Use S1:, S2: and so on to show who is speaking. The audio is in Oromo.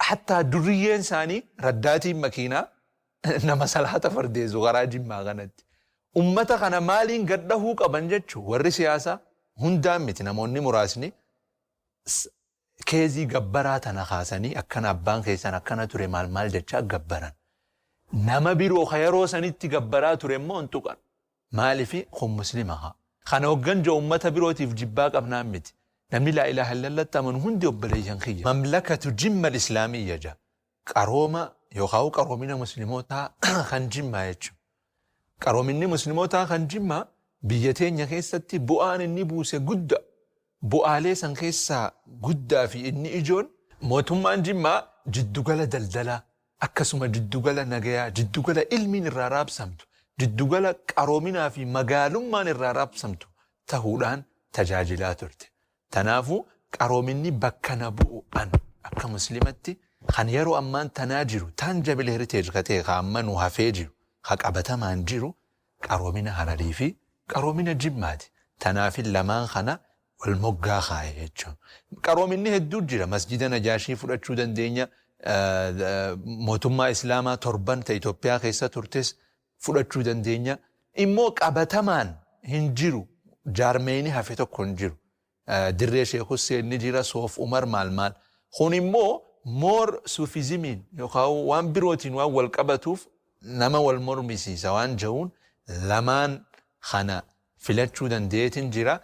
S1: Hattaa duriyyeen isaanii raddaatiin makiinaa nama salaata fardeessu karaa Jimmaa kanatti. Ummata kana maaliin gad dhahuu qaban jechuun warri siyaasaa hundaan miti, namoonni muraasni keezii gabbaraa tana kaasanii akkana abbaan keessan akkana ture maal maal jechaa gabbaran. Nama biroo ka yeroo sanitti gabbaraa ture immoo hin tuqan. Maalifi kun muslima haa. Kana hoggan jiru ummata birootiif jibbaa qabnaan miti. Namni laa ilaaha illallatti amanu hundi obboleeyyan kiyya. Mamlakatu Jimma Islaamiyya ja. Qarooma yookaan qaroomina muslimootaa kan Jimmaa jechuudha. Qaroominni muslimootaa kan Jimmaa biyya teenya keessatti bu'aan inni buuse guddaa. Bu'aalee san keessaa guddaa fi inni ijoon mootummaan Jimmaa jiddugala daldalaa, akkasuma jiddugala nagayaa, jiddugala ilmiin irraa raabsamtu, jiddugala qaroominaa fi magaalummaan irraa raabsamtu tahuudhaan tajaajilaa turte. Tanaafuu qaroominni bakka na bu'u an akka muslimatti kan yeroo ammaan tanaa jiru tangible heritage ka ta'e, ka amma nu hafee jiru, ka qabatamaan jiru, qaroomina Hararii fi qaroomina Jimmaati. Tanaafin lamaan kana wal moggaa kaaye jechuudha. Qaroominni hedduu jira. Masjida Najaashii fudhachuu dandeenya. Mootummaa Islaamaa torban ta Itoophiyaa keessa turtes fudhachuu dandeenya. Immoo qabatamaan hin jiru. Jaarmeeni hafe tokko hin jiru. Dirree Sheek Husseen ni jira, Soof Umar maal maal. Kun immoo more Sufismiin yookaan waan birootiin waan wal qabatuuf nama wal mormisiisa waan jiruun lamaan kana filachuu dandeetin jira.